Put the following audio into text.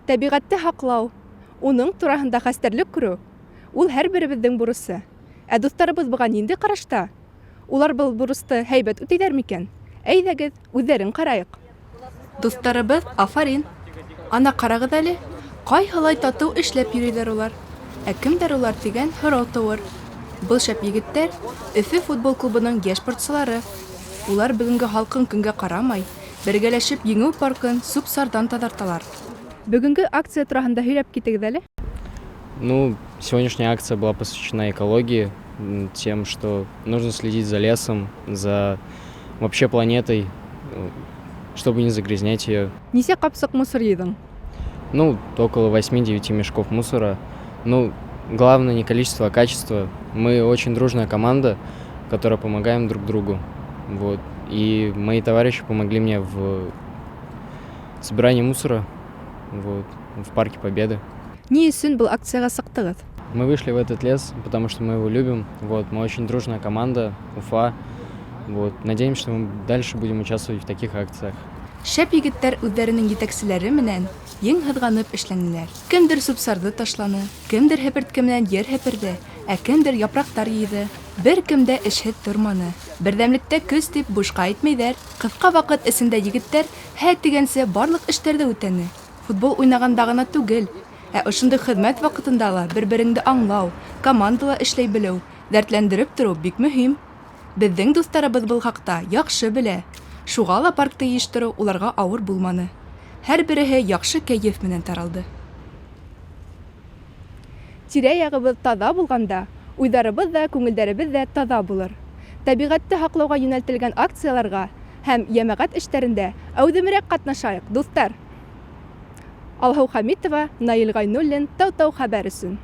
Тәбиғәтте һаҡлау, уның тураһында хәстәрлек күреү, ул һәрберебеҙҙең бурысы. Ә дуҫтарыбыҙ быға ниндәй ҡарашта? Улар был бурысты һәйбәт үтәйҙәр микән? Әйҙәгеҙ, үҙҙәрен ҡарайыҡ. Дуҫтарыбыҙ, афарин! Ана ҡарағыҙ әле, ҡайһылай татыу эшләп йөрөйҙәр улар. Ә кемдәр улар тигән һорау тыуыр. Был шәп егеттәр, Өфө футбол клубының йәш спортсылары. Улар бөгөнгө һалҡын көнгә ҡарамай, бергәләшеп Еңеү паркын сүп-сарҙан таҙарталар. Бөгөнгө акция тураһында һөйләп китегеҙ әле. Ну, сегодняшняя акция была посвящена экологии, тем, что нужно следить за лесом, за вообще планетой, чтобы не загрязнять ее. Нисә ҡапсыҡ мусор йыйҙың? Ну, около 8-9 мешков мусора. Ну, главное не количество, а качество. Мы очень дружная команда, которая помогаем друг другу. Вот. И мои товарищи помогли мне в собирании мусора, вот, в Парке Победы. Ни өсөн был акцияға сыҡтығыҙ? Мы вышли в этот лес, потому что мы его любим. Вот, мы очень дружная команда, Уфа. Вот, надеемся, что мы дальше будем участвовать в таких акциях. Шәп егеттәр үҙҙәренең етәкселәре менән ең һыҙғанып эшләнеләр. Кемдер сүп-сарҙы ташланы, кемдер һепертке менән ер һеперҙе, ә кемдер япраҡтар йыйҙы. Бер кем дә эшһеҙ торманы. Берҙәмлектә көс тип бушҡа әйтмәйҙәр. Ҡыҫҡа ваҡыт эсендә егеттәр һә тигәнсе барлыҡ эштәрҙе үтәне. Футбол уйнағанда ғына түгел, ә ошондай хеҙмәт ваҡытында ла бер-береңде аңлау, командала эшләй белеү, дәртләндереп тороу бик мөһим. Беҙҙең дуҫтарыбыҙ был хаҡта яҡшы белә. Шуға ла паркты йыйыштырыу уларға ауыр булманы. Һәр береһе яҡшы кәйеф менән таралды. Тирә-яғыбыҙ таҙа булғанда, уйҙарыбыҙ ҙа, күңелдәребеҙ ҙә таҙа булыр. Тәбиғәтте һаҡлауға йүнәлтелгән акцияларға һәм йәмәғәт эштәрендә әүҙемерәк ҡатнашайыҡ, дуҫтар! Алһыу Хәмитова, Наил Ғәйнуллин, Тау-Тау хәбәр өсөн.